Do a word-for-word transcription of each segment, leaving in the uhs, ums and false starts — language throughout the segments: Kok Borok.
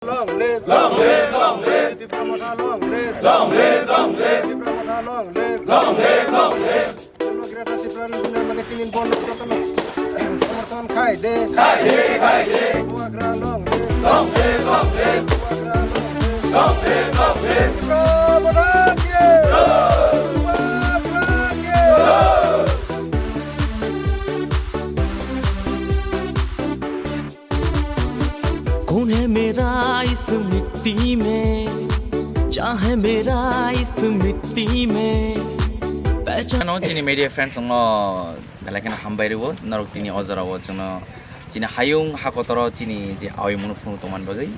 Long live, long live, long live. Tipra Motha long live, long live, long live. Tipra Motha long live, long live, long live. Greater Tipraland Union lage tinin bon jotono somorthon khai de, khai de, khai de. Bubagra long live, long live, long live. Bubagra long live, long live, long live. Tipra Motha ki jai. Bubagra ki jai. कौन है मेरा इस मिट्टी में, क्या है मेरा इस मिट्टी में, पहचान। Ano chini media friends no belai kheno hambai rwo norok tini o jora o chwngno chini hayung hakotoro chini je awi munu phunu tongmani bagwi.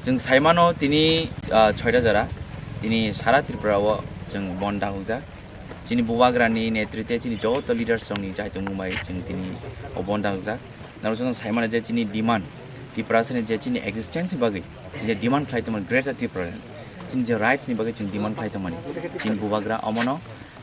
Chwng saimano tini, ah, soita jora tini sara Tripura o chwng bon dahukjak. Chini bubagrani netrite chini joto leaders rokni jaitung mungbai chwng tini o bon dahukjak. Naro chwng saimano je chini demand, Tiprasani je chini existence ni bagwi, chini je demand khlai tongmani Greater Tipraland, chini je rights ni bagwi chwng demand khlai tongmani, chini bubagra omono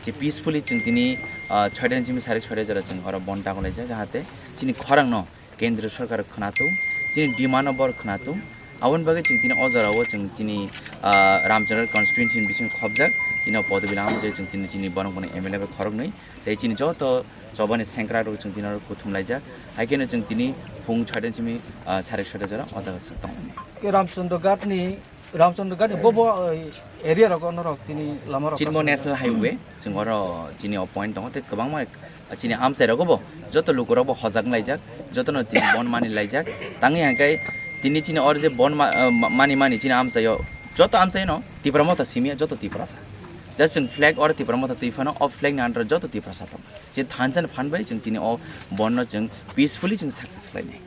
je peacefully chwng tini, ah, soita ni simi sarik soita jora chwng oro bon dahulaijak, jahate chini khorang no Kendriya Sorkar khwnatung, chini demand no bor khwnatung. Aboni bagwi chwng tini o jora o chwng tini, ah, Ramchandra constituency ni bisingo khopjak, tini o podobi lama je chwng tini, chini borok boni M L A bai khoroknwi, tei chini joto chobani sengkrak rok chwng tini oro kuthum laijak. Hai kheno chwng tini phung soita ni simi, ah, sarik soita jora o jaga chwng tongmani. Ke Ramchandra Ghat ni, Ramchandra Ghat ni bo bo, eh, area rogo norok tini lama rok Chini bo kaisa national highway, chwng oro chini o point tongo, tei kwbangma chini amchai rogo bo, joto lukurok bo hojak wnglaijak, jotono tini bon mani laijak. Tangwi hangkai tini chini oro je bon ma-, eh, ma-, mani mani chini amchaio, joto amchaino Tipra Motha simi joto Tiprasa. Just chwng flag oro Tipra Motha twi phano, o flag ni under o joto Tiprasa tongo. Je thansa ni phan bai chwng tini o bon no chwng peacefully chwng success khlainai.